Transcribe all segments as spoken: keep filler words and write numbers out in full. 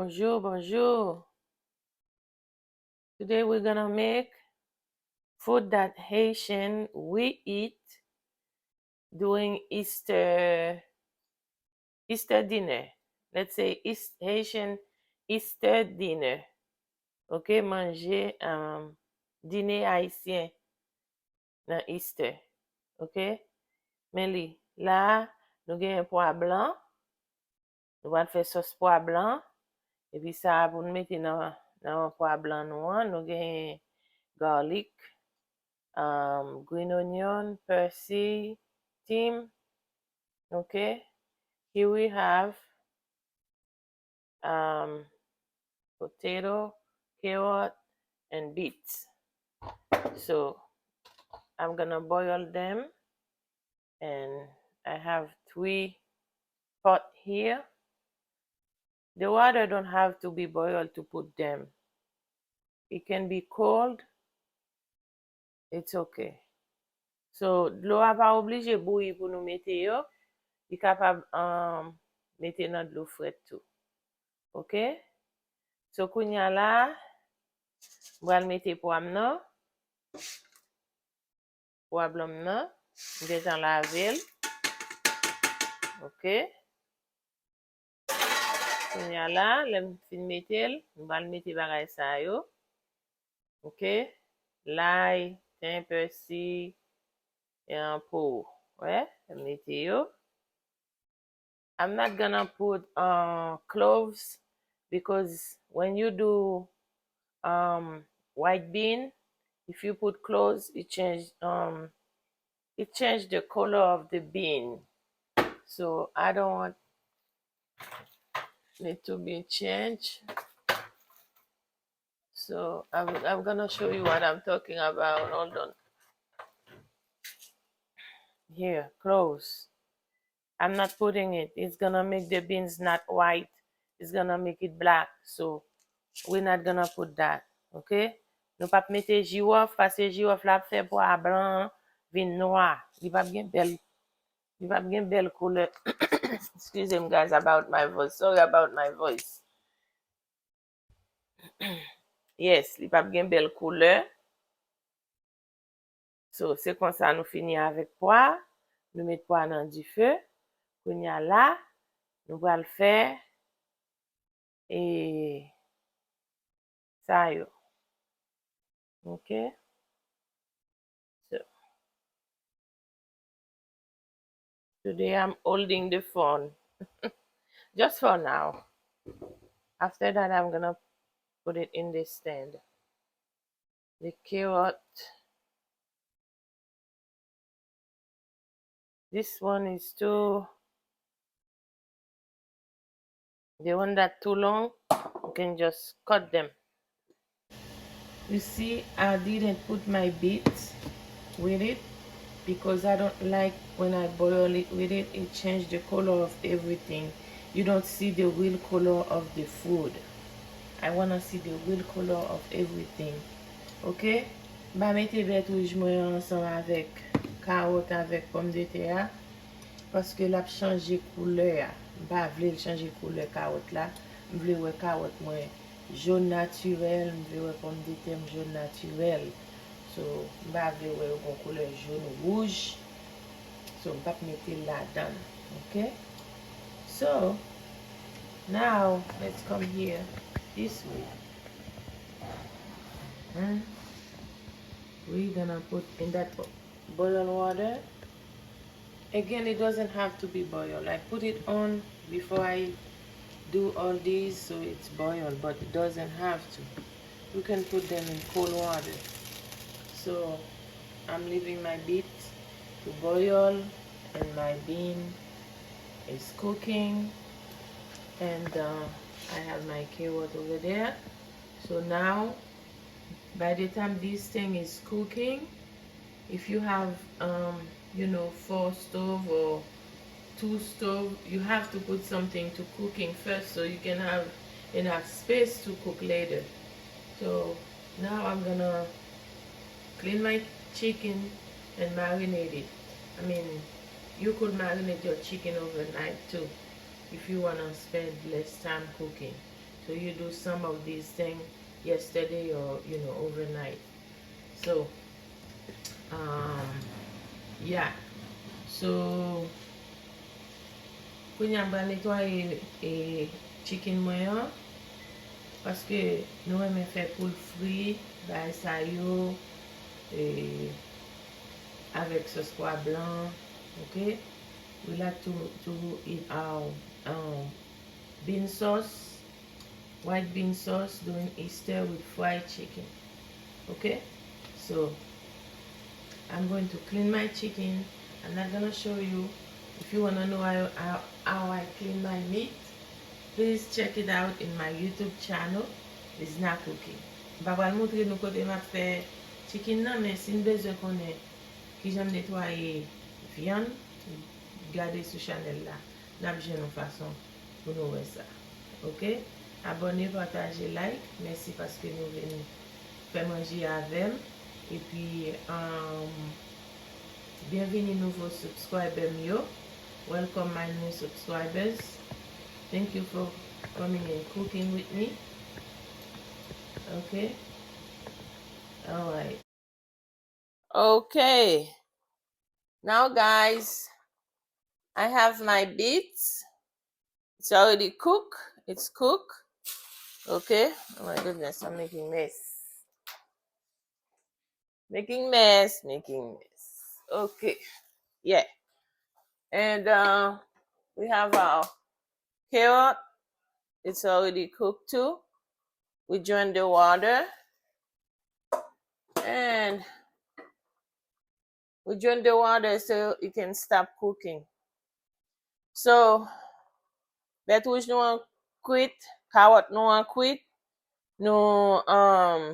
Bonjour, bonjour. Today we're gonna make food that Haitian we eat during Easter Easter dinner. Let's say East, Haitian Easter dinner. Ok, manje, um, dine ayisyen nan Easter. Ok? Men li, la, nou genyen pwa blan. Nou pral fè sòs pwa blan. Epi sa a pou nou mete nan, nan pwa blan nou an, nou genyen garlic, um, green onion, persil, thyme. Ok? Here we have, um, potato, carrot, and beets. So I'm gonna boil them, and I have three pot here. The water don't have to be boiled to put them. It can be cold. It's okay. So, dlo a pa oblije bouyi pou nou mete yo. Li kapab, um, mete nan dlo frèt tou. Ok? So, kounye a la, m pral mete pwa m nan. Pwa blan m nan, m gentan lave l. Ok. Kounye a la, lè m fin mete l, m pral mete bagay sa yo. Ok. Lay, ten, pèsi, e anpo. Wè, m mete yo. I'm not gonna put, uh, cloves because when you do, um, white bean, if you put cloves, it change, um, it change the color of the bean. So I don't want it to be changed. So I'm, I'm gonna show you what I'm talking about. Hold on. Here, cloves. I'm not putting it. It's gonna make the beans not white. It's gonna make it black. So we're not gonna put that. Ok? Nou p ap mete jiwòf, paske jiwòf la ap fè pwa blan an vin nwa. Li p ap gen bèl, li p ap gen bèl koulè. Excuse me, guys, about my voice. Sorry about my voice. Yes, li p ap gen bèl koulè. So, se konsa nou fini avèk pwa. Nou met pwa nan dife. Kounye a la, nou pral fè, e, sa yo. Ok? So, today I'm holding the phone. Just for now. After that, I'm gonna put it in the stand. The carrot. This one is too, the one that too long, you can just cut them. You see, I didn't put my beets with it because I don't like when I boil it with it, it change the color of everything. You don't see the real color of the food. I wanna see the real color of everything. Ok? M pa mete bèt wouj mwen an ansanm avèk kawòt avèk pòmdetè a. Paske l ap chanje koulè a. M pa vle l chanje koulè kawòt la. M vle wè kawòt mwen jòn natirèl, m vle wè pòmdetè m jòn natirèl. So, m pa vle wè yo gon koulè jòn, wouj. So, m p ap mete l ladan l. Ok? So, now, let's come here this way. Hmm? We're gonna put in that boiling water. Again, it doesn't have to be boiled. I put it on before I do all these, so it's boiled, but it doesn't have to. You can put them in cold water. So, I'm leaving my beet to boil, and my bean is cooking, and, uh, I have my carrot over there. So now, by the time this thing is cooking, if you have, um, you know, four stove or two stove, you have to put something to cooking first so you can have enough space to cook later. So now I'm gonna clean my chicken and marinate it. I mean, you could marinate your chicken overnight too if you wanna spend less time cooking. So you do some of these things yesterday or, you know, overnight. So, um, yeah. So, kounye a m pral netwaye, e, chicken mwen an, paske nou renmen fè poul fri, bagay sa yo, e, avèk sòs pwa blan, ok? We like to, to eat our, um, bean sauce, white bean sauce during Easter with fried chicken. Okay? So, I'm going to clean my chicken. I'm not gonna show you. If you wanna know how, how, how I clean my meat, please check it out in my YouTube channel, Lizna Cooking. M pa pral montre nou kote m ap fè chicken nan, men si n bezwen konnen kijan m netwaye vyann, gade sou chanèl la. N ap jwenn yon fason pou nou wè sa. Ok? Abòne, pataje, like. Mèsi paske nou vin fè manje avè m. Epi, um, byenvini nouvo subscriber m yo. Welcome my new subscribers. Thank you for coming and cooking with me. Ok? Alright. Okay. Now, guys, I have my beets. It's already cooked. It's cooked. Okay. Oh my goodness, I'm making mess. Making mess, making mess. Okay. Yeah. And, uh, we have our carrot. It's already cooked too. We drain the water. And we drain the water so it can stop cooking. So, bèt wouj nou an kwit, kawòt nou an kwit. Nou, um,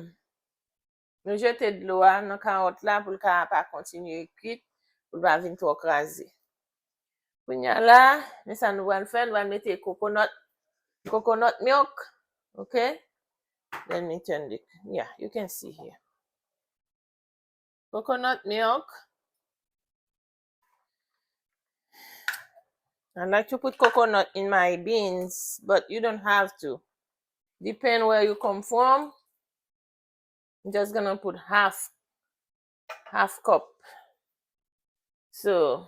nou jete dlo a nan kawòt la pou l ka pa kontinye kwit, pou l pa vin twò kraze. Kounye a la, men sa nou pral fè, nou pral mete coconut, coconut milk, ok? Let me turn the, yeah, you can see here. Coconut milk. I like to put coconut in my beans, but you don't have to. Depend where you come from. I'm just gonna put half, half cup. So,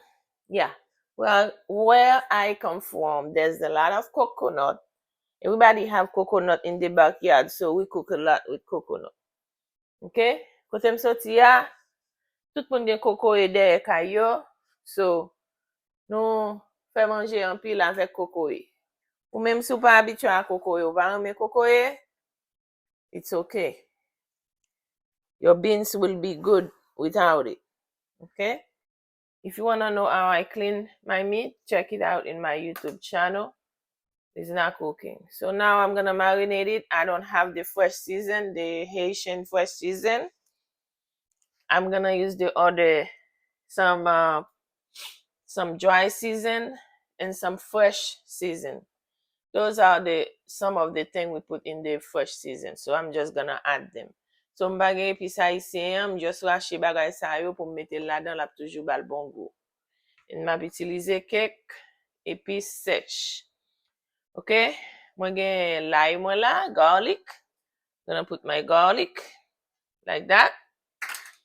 yeah. Well, where I come from, there's a lot of coconut. Everybody have coconut in the backyard, so we cook a lot with coconut. Ok? Kote m soti a, tout moun gen kokoye dèyè kay yo. So, nou fè manje anpil avèk kokoye. Ou menm si w pa abitye a kokoye, ou pa renmen kokoye, it's okay. Your beans will be good without it. Ok? If you wanna know how I clean my meat, check it out in my YouTube channel. It's not cooking. So now I'm gonna marinate it. I don't have the fresh season, the Haitian fresh season. I'm gonna use the other, some, uh, some dry season and some fresh season. Those are the, some of the thing we put in the fresh season. So I'm just gonna add them. So m pa gen epis ayisyen an, m just rache bagay sa yo pou m mete l ladan, l ap toujou ba l bon gou. And m ap itilize kèk epis sèch. Ok? Mwen gen lay mwen la, garlic. Gonna put my garlic like that.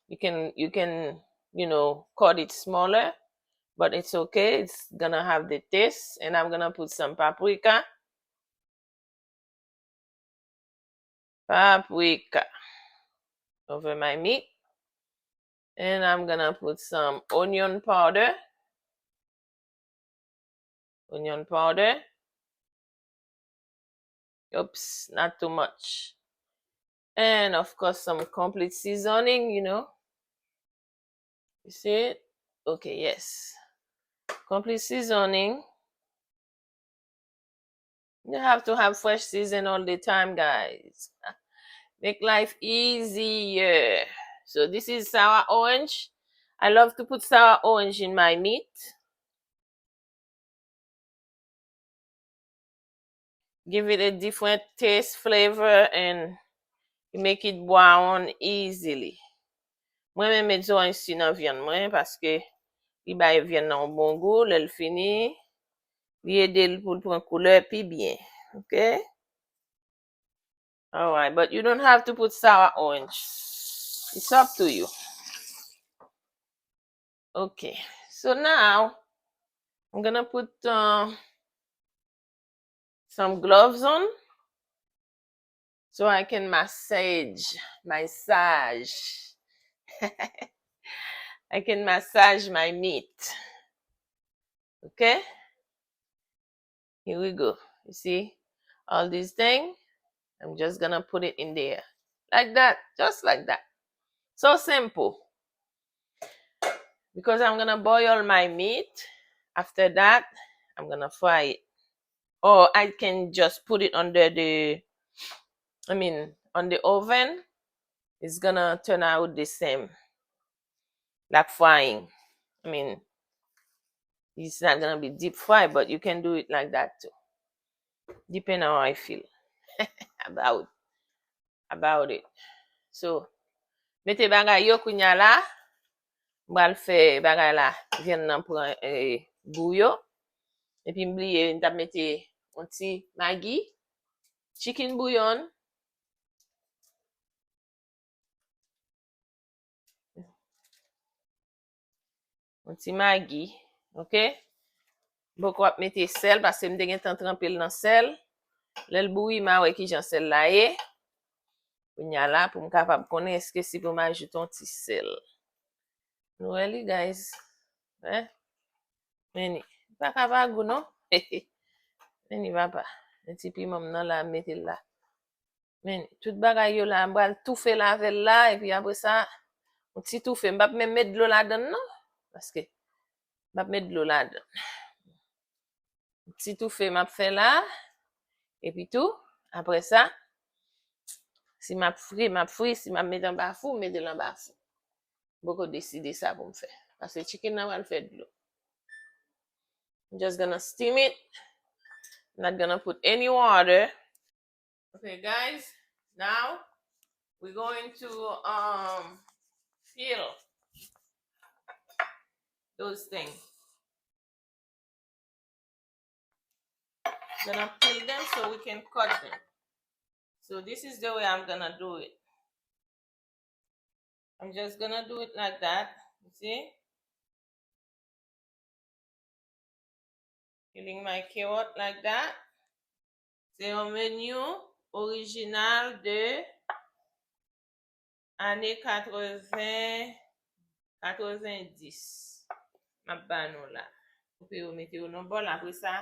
You can, you can, you know, cut it smaller, but it's okay. It's gonna have the taste. And I'm gonna put some paprika. Paprika over my meat. And I'm gonna put some onion powder. Onion powder. Oops, not too much. And of course, some complete seasoning, you know. You see it? Okay, yes. Complete seasoning. You have to have fresh season all the time, guys. Make life easier. So this is sour orange. I love to put sour orange in my meat. Give it a different taste, flavor, and you make it brown easily. Mwen menm met zoranj si nan vyann mwen paske li bay vyann nan yon bon gou. Lè l fini, li ede l pou l pran koulè pi byen. Ok? All right, but you don't have to put sour orange. It's up to you. Okay, so now I'm gonna put uh, some gloves on so I can massage, massage. I can massage my meat. Okay? Here we go. You see all these things? I'm just gonna put it in there. Like that. Just like that. So simple. Because I'm gonna boil my meat. After that, I'm gonna fry it. Or I can just put it under the, I mean, on the oven. It's gonna turn out the same. Like frying. I mean, it's not gonna be deep fry, but you can do it like that too. Depending on how I feel about about it. So, mete bagay yo kounya la. M pral fè bagay la, vyann nan pran eh, gou yo. Epi m bliye, m t ap mete yon ti magi, chicken bouillon. Yon ti magi, oke? M poko ap mete sèl, paske m te gentan tranpe l nan sèl. Lè l bouyi, m a wè kijan sèl la ye. Kounya la, pou m kapab konnen èske si pou m ajoute yon ti sèl. Nou wè li, guys? Hein? Men li pa ka pa gou, non? Men li papa. Men ti piman m nan la, m mete l la. Men, tout bagay yo la, m pral toufe l avè l la, epi apre sa, yon ti toufe. M p ap menm met dlo ladann, non. Paske, m p ap met dlo ladann. Yon ti toufe m ap fè la, epi tou, apre sa, si m ap fri, m ap fri, si m ap met anba fou, m mete l anba fou. M poko deside sa pou m fè. Paske chicken nan pral fè dlo. I'm just gonna steam it. I'm not gonna put any water. Okay, guys, now we're going to um fill those things. Gonna peel them so we can cut them. So this is the way I'm gonna do it. I'm just gonna do it like that. You see? Peeling my carrot like that. Se yon meni orijinal de ane katreven, katrevendis. M ap ba nou la. Koupe yo, mete yo nan bòl, apre sa,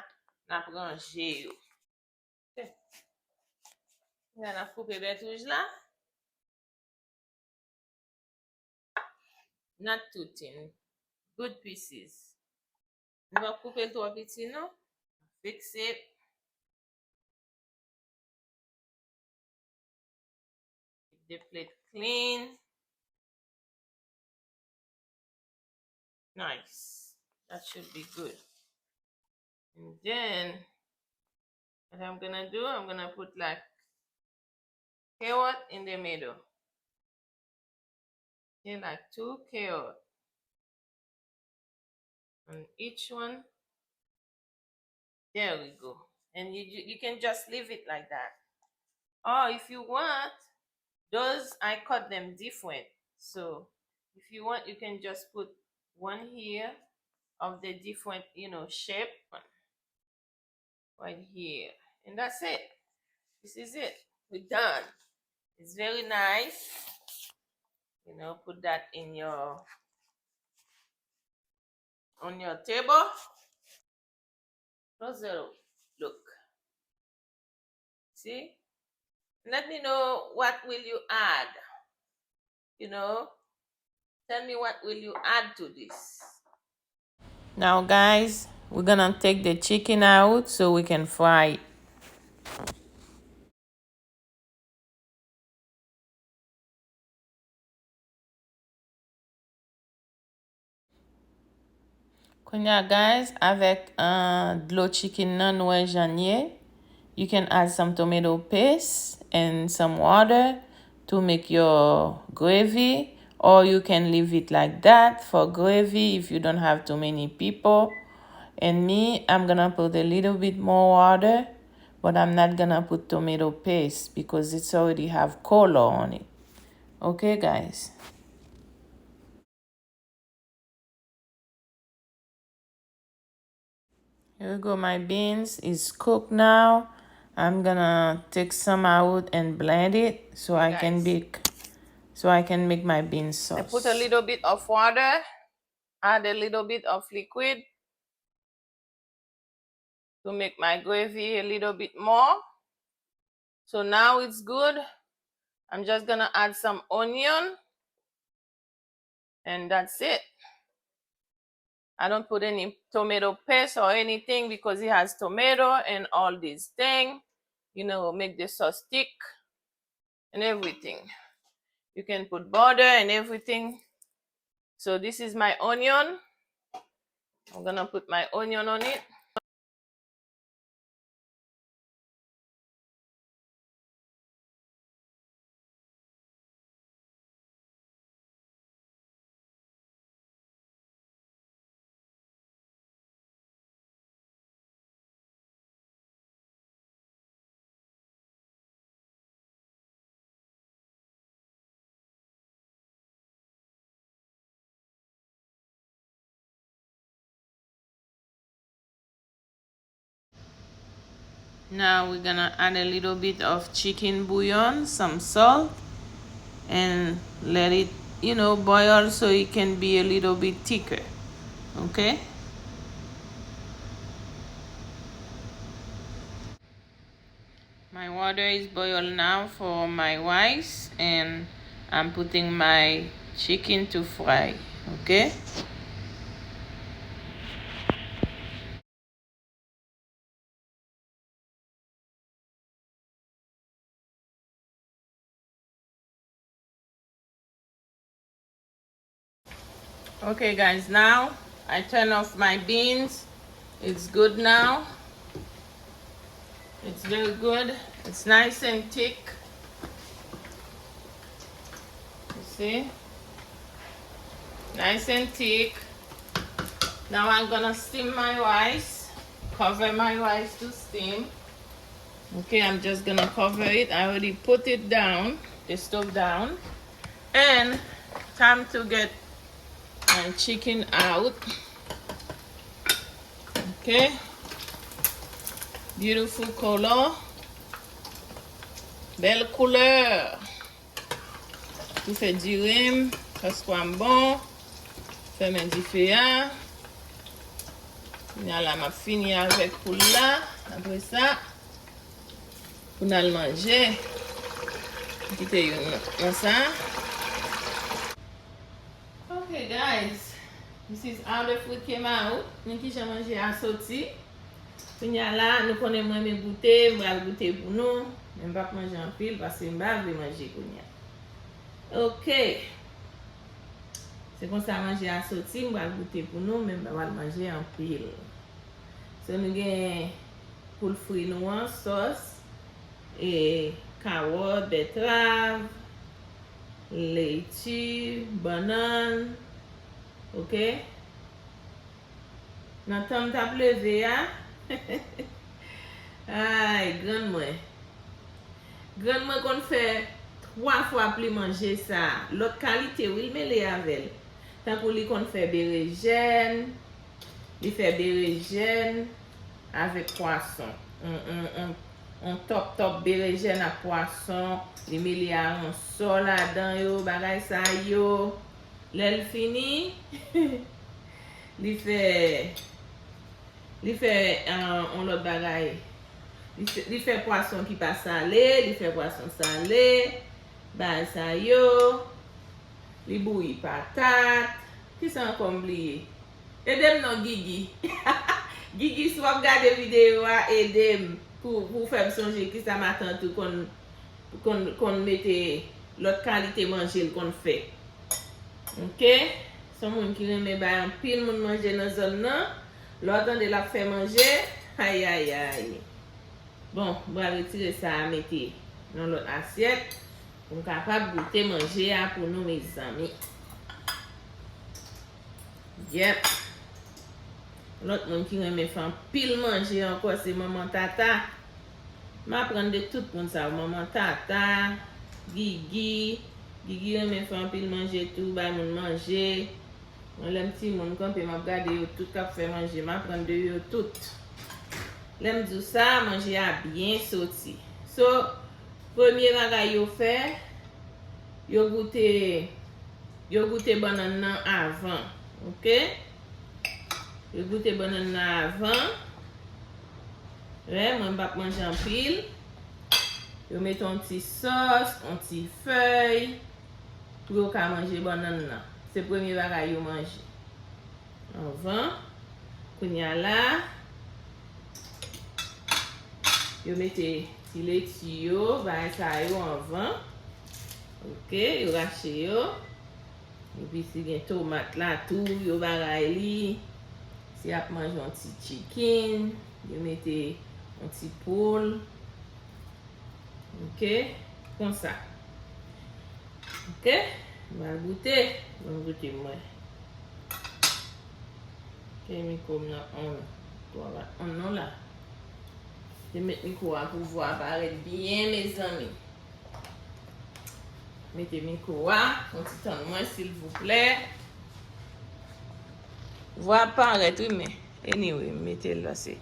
n ap ranje yo. N a koupe bèt wouj la. Not too thin. Good pieces. Nou pa koupe l twò piti, non. Fix it. Keep the plate clean. Nice. That should be good. And then, what I'm gonna do, I'm gonna put like carrot in the middle. Okay, like two carrot on each one. There we go. And you, you, you can just leave it like that. Or if you want, those, I cut them different. So if you want, you can just put one here of the different, you know, shape. Right here. And that's it. This is it. We're done. It's very nice. You know, put that in your, on your table. Closer look. See? Let me know what will you add. You know, tell me what will you add to this. Now, guys, we're gonna take the chicken out so we can fry it. Kounye a, guys, avèk uh, dlo chicken nan, nou wè jan l ye. You can add some tomato paste and some water to make your gravy, or you can leave it like that for gravy if you don't have too many people. And me, I'm gonna put a little bit more water. But I'm not gonna put tomato paste because it's already have color on it. Okay, guys. Here we go, my beans is cooked now. I'm gonna take some out and blend it so I can make so I can make my bean sauce. I put a little bit of water, add a little bit of liquid to make my gravy a little bit more. So now it's good. I'm just gonna add some onion, and that's it. I don't put any tomato paste or anything because it has tomato and all these things, you know, make the sauce thick and everything. You can put butter and everything. So this is my onion. I'm gonna put my onion on it. Now we're gonna add a little bit of chicken bouillon, some salt, and let it, you know, boil so it can be a little bit thicker. Okay? My water is boiled now for my rice, and I'm putting my chicken to fry, okay? Okay, guys, now I turn off my beans. It's good now. It's very good. It's nice and thick. You see? Nice and thick. Now I'm gonna steam my rice. Cover my rice to steam. Okay, I'm just gonna cover it. I already put it down, the stove down. And time to get my chicken out. Okay. Beautiful color. Bèl koulè. Tou fè diri m, sòs pwa m bon. Fèmen dife a. Kounye a la, m ap fini avèk poul la. Apre sa, pou n al manje. M kite youn nan sa. Okay, guys, this is how the food came out. Men kijan manje a soti. Kounye a la, nou konnen mwen renmen goute, m pral goute pou nou. Men m p ap manje anpil paske m pa vle manje kounye a. Ok. Se konsa manje a soti, m pral goute pou nou, men m pa pral manje anpil. So, nou gen poul fri nou an, sòs, e kawòt, bètrav, leti, bannann, ok? Nan tan m t ap leve a, ay, grann mwen. Grann mwen konn fè twa fwa pli manje sa. Lòt kalite, wi, l mele avè l. Tankou li konn fè berejèn, li fè berejèn avèk pwason. On, on, on, on tòp tòp berejèn ak pwason. Li mele aronsò ladan yo, bagay sa yo. Lè l fini, li fè, li fè, ah, on lòt bagay. Li fè, li fè pwason ki pa sale, li fè pwason sale, bagay sa yo. Li bouyi patat. Kisa ankò m bliye? Ede m non, Gigi. Gigi, si w ap gade videyo a, ede m pou, pou w fè m sonje kisa matant ou konn, konn, konn mete lòt kalite manje l konn fè. Ok? Se yon moun ki renmen bay anpil moun manje nan zòn nan. Lè w tande l ap fè manje, ayayay. Bon, m pral retire sa a, mete nan lòt asyèt pou m kapab goute manje a pou nou, mezanmi. Yèp. Lòt moun ki renmen fè anpil manje ankò, se manman Tata. M aprann de tout moun sa yo, manman Tata, Gigi. Gigi renmen fè anpil manje tou, bay moun manje. Mwen, lè m timoun, m kanpe, m ap gade yo tout k ap fè manje, m aprann de yo tout. Lè m di w sa, manje a byen soti. So, premye bagay yo fè, yo goute, yo goute bannann nan avan, oke? Yo goute bannann nan avan. Wè, mwen m p ap manje anpil. Yo mete yon ti sòs, yon ti fèy, pou yo ka manje bannann nan. Se premye bagay yo manje. Anvan, kounye a la, yo mete ti leti yo, bagay sa yo anvan. Oke, yo rache yo. Epi si gen tomat la tou, yo bagay li. Si y ap manje yon ti chicken, yo mete yon ti poul. Oke, konsa. Oke, m al goute. Ban m goute mwen. Oke, mikwo m nan on. Mikwo a pa on non la. Te met mikwo a pou vwa a parèt byen, mezanmi. Mete mikwo a, fè yon ti tann mwen, silvouplè. Vwa a parèt, wi, men anyway, m mete l la, se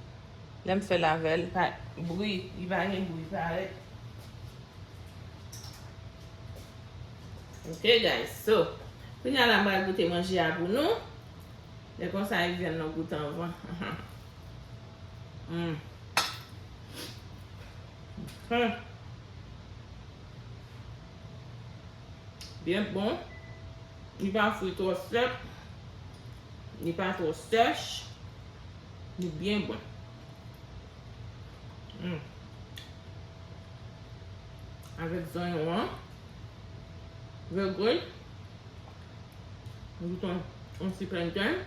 lè m fè l avè l, pa bri, li pa gen bri, parèt. Ok, guys, so, kounye a la, m pral goute manje a pou nou. Lè konsa, e vyann nan goute anvan. Mm. Hmm. Byen bon. Li pa fri twò sèk. Li pa twò sèch. Li byen bon. Mm. Avèk zonyon an. Very good. M goute yon, yon ti plantain.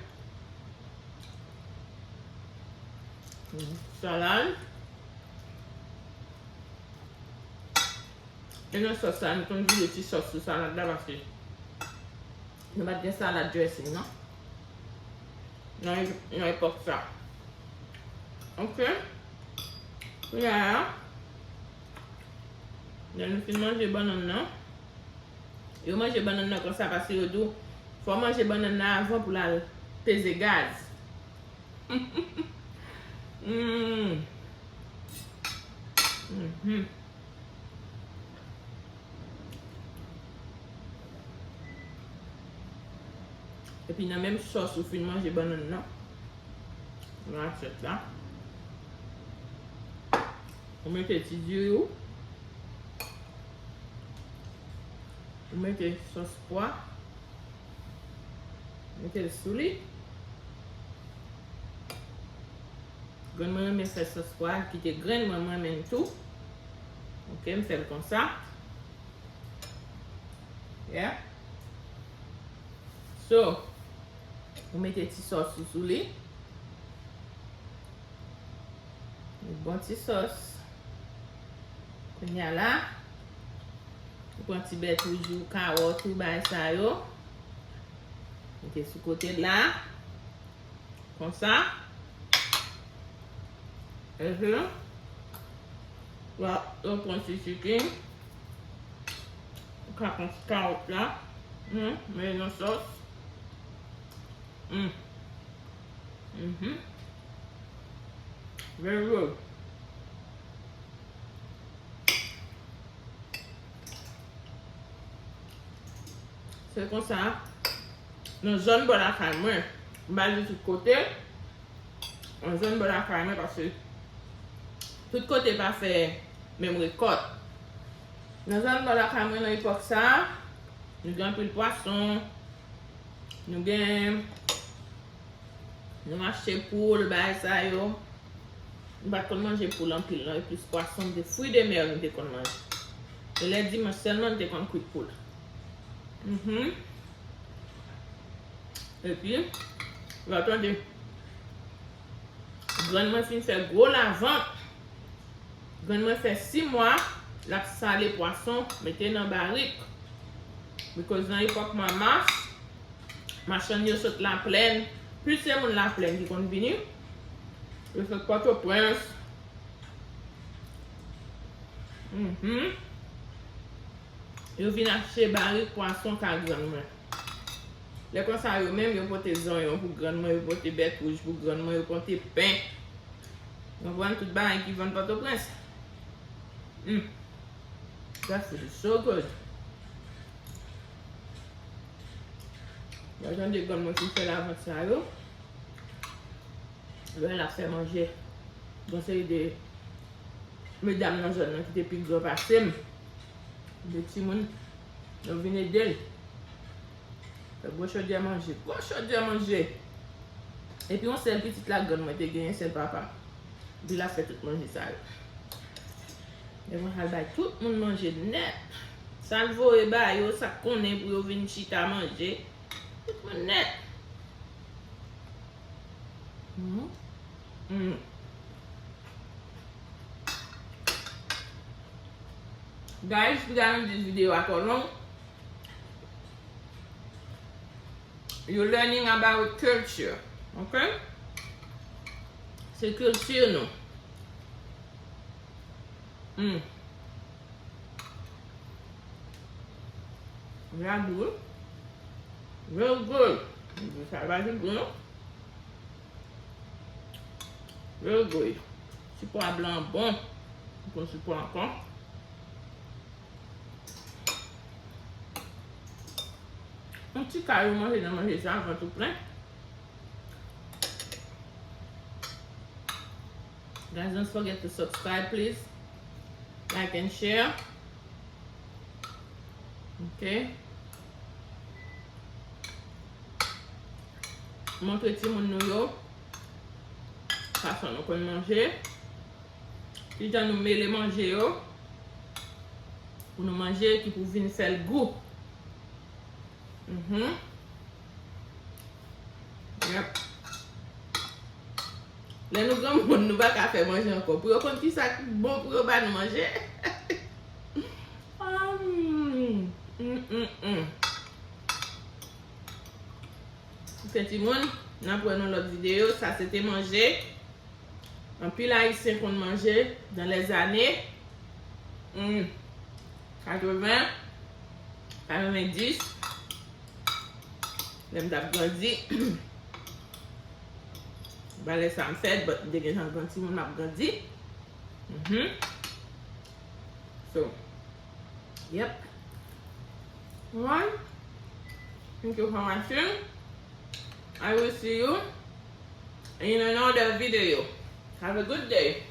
Salad. E nan sòs sa, nou konn vide ti sòs sou salad la paske nou pa t gen salad dressing, non. Nan, nan epòk sa. Ok. Kounye a, lè nou fin manje bannann nan, yo manje bannann nan konsa paske yo di w fò w manje bannann nan avan pou l al peze gaz. Mm. Mhm. Epi nan menm sòs ou fin manje bannann nan, nan asyèt la, ou mete ti diri w, ou mete sòs pwa, mete l sou li. Grenn mwen renmen fè sòs pwa, kite grenn mwen, mwen renmen l tou. Ok, m fè l konsa. Yeah. So, ou mete ti sòs ou sou li. Yon bon ti sòs. Kounye a la, ou pran ti bèt wouj ou, kawòt ou, bagay sa yo. Mete sou kote la. Konsa. Ehe. Wa, ou pran ti chicken. Ou ka pran ti kawòt la. Hmm, mete nan sòs. Hmm. Mhm. Very good. Se konsa, nan zòn bò lakay mwen, m pa di tout kote, nan zòn bò lakay mwen, paske tout kote pa fè menm rekòt. Nan zòn bò lakay mwen, nan epòk sa, nou gen anpil pwason, nou gen Nou achte poul, bagay sa yo. M pa t konn manje poul anpil, non. E plis pwason, m te fwi de mè, m te konn manje. E lè dimanch sèlman, m te konn kwit poul. Mhm. Epi, w a tande, grann mwen fin fè gwo lavant. Grann mwen fè sis mwa, l ap sale pwason, mete nan barik. Because nan epòk mwa mas, machann yo sot Laplèn, plis se moun Laplèn ki konn vini. Yo sot Pòtoprens, Mhm. Yo vin achte barik pwason ka grann mwen. Lè konsa yo menm, yo pote zonyon pou grann mwen, yo pote bèt wouj pou grann mwen, yo pote pen. Yo pran tout bagay ki vann Pòtoprens. Mm. That food is so good. Yo tande grann mwen fin fè lavant sa yo. Lè l ap fè manje, gen seri de medam nan zòn nan ki te pi gran pase m, de timoun, yo vin ede l. Fè gwo chodyè manje, gwo chodyè manje. Epi yon sèl pitit la grann mwen te genyen, sèl papa m. Epi l ap fè tout manje sa yo. Lè mwen al bay tout moun manje nèt. Sa l voye ba yo, sa k konnen pou yo vin chita manje. Tout moun nèt. Mm. Mm. Guys, piga nou di videyo a twò long. You learning about culture, ok? Se kilti nou. Mm. Ragout. Real good. Sa pa ti gou, non? Real good. Ti pwa blan an bon. Ou pran ti pwa ankò. Yon ti kari ou manje nan manje sa, vant ou plen. Guys, don't forget to subscribe, please. Like and share. Ok. Montre timoun nou yo fason nou konn manje. Kijan nou mele manje yo pou nou manje ki pou vin fè l gou. Mhm. Yep. Lè nou granmoun, nou pa ka fè manje ankò. Pou yo konn kisa ki bon pou yo ba nou manje. Ah, mm, mm, mm, mm. Ok, timoun, n ap wè nan lòt videyo. Sa se te manje. Anpil Ayisyen konn manje dans les années, hmm, katreven, katrevendis. Lè m t ap grandi. Ba lè sa m fèt, but m te gentan gran timoun, m ap grandi. Mhm. So, yep. Alright. Thank you for watching. I will see you in another video. Have a good day.